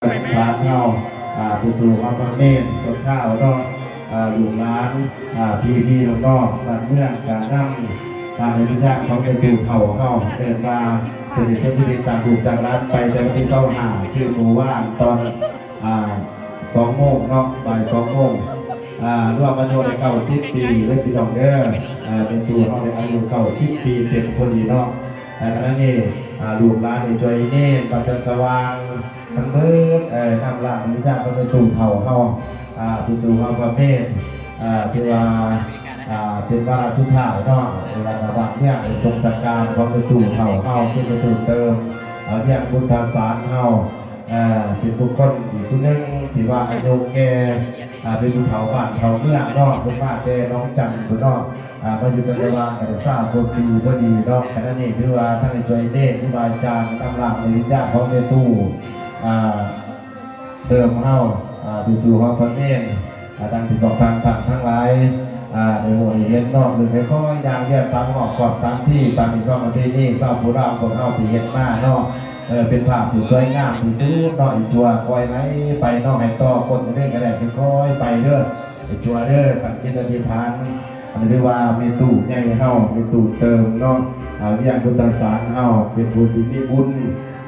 ສານເຮົາ ອ່າ ໄປສູ່ພະເນນຊົ່ວຄາວເນາະ ອ່າ ລູກຫຼານ ອ່າ ພີ່ໆນ້ອງໆບ້ານເມືອງກະນຳ ຕາມວິນຍານຂອງແມ່ຕູ້ເຖົ້າເຮົາ ເອີ້ນວ່າເພິ່ນໄດ້ເສຍຊີວິດຈາກລູກຈາກຫຼານໄປແຕ່ວັນທີຊາວຫ້າ ຄືມື້ວານຕອນ ອ່າ ສອງໂມງເນາະ ບ່າຍສອງໂມງ ອ່າ ລວມອາຍຸໄດ້ເກົ້າສິບປີເດີພີ່ນ້ອງເດີ ອ່າ ແມ່ຕູ້ເຮົາໄດ້ອາຍຸເກົ້າສິບປີເຕັມພໍດີເນາະ ໃນຂະນະນີ້ ອ່າ ລູກຫຼານໄດ້ຊ່ວຍເນນວັດຈັນສະຫວ່າງ ທັງເບີດ ເອີ ນຳລາກວິນຍານຂອງແມ່ຕູ້ເຖົ້າເຮົາ ອ່າ ໄປສູ່ພະເນນ ອ່າ ຖືວ່າ ອ່າ ເປັນວາລະສຸດທ້າຍເນາະ ໃນວັດລະບາດເມືອງໄດ້ສົ່ງສັງຂານຂອງແມ່ຕູ້ເຖົ້າເຮົາ ຄືແມ່ຕູ້ເຕີມ ອ່າ ວຽງບຸດທະສານເຮົາ ອ່າ ເປັນບຸກຄົນອີກຜູ້ໜຶ່ງທີ່ວ່າອາຍຸແກ່ ອ່າ ເປັນຜູ້ເຖົ້າບ້ານເຖົ້າເມືອງເນາະ ເພິ່ນມາແຕ່ໜອງຈັນພຸ້ນເນາະ ອ່າ ມາຢູ່ຈັນທະວາງກະໄດ້ຊາວກວ່າປີພໍດີເນາະ ຂະນະນີ້ຖືວ່າທັງໄດ້ຊ່ວຍເນນ ຄູບາອາຈານນຳລາກໃນວິນຍານຂອງແມ່ຕູ້ ອ່າ ເຕີມເຮົາ ອ່າ ໄປສູ່ຮອດພະເນນ ອ່າ ດັ່ງທີ່ພວກທ່ານທັງ ທັງຫຼາຍ ອ່າ ໄດ້ຮູ້ໄດ້ເຫັນເນາະ ຄືຄ່ອຍໆຍ່າງວຽນສາມຮອບຄອບສາມທີ ຕາມທີ່ຂອງປະເພນີຊາວຜູ້ລາວພວກເຮົາທີ່ເຮັດມາເນາະ ເອີ ເປັນພາບທີ່ສວຍງາມທີ່ສຸດເນາະ ອີຕົວຄ່ອຍໄຫຼໄປເນາະ ໃຫ້ຕໍ່ກົ້ນເລີຍກະໄດ້ ຄ່ອຍໆໄປເດີ ໄອ້ຕົວເດີ ຕັ້ງຈິດອະທິຖານ ອັນນີ້ເອີ້ນວ່າແມ່ຕູ້ໃຫຍ່ເຮົາ ແມ່ຕູ້ເຕີມເນາະ ອ່າ ວຽງບຸດທະສານເຮົາ ເປັນຜູ້ທີ່ມີບຸນ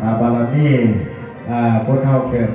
ອ່າ ບາລະມີ ອ່າ ຄົນເຮົາເກີດ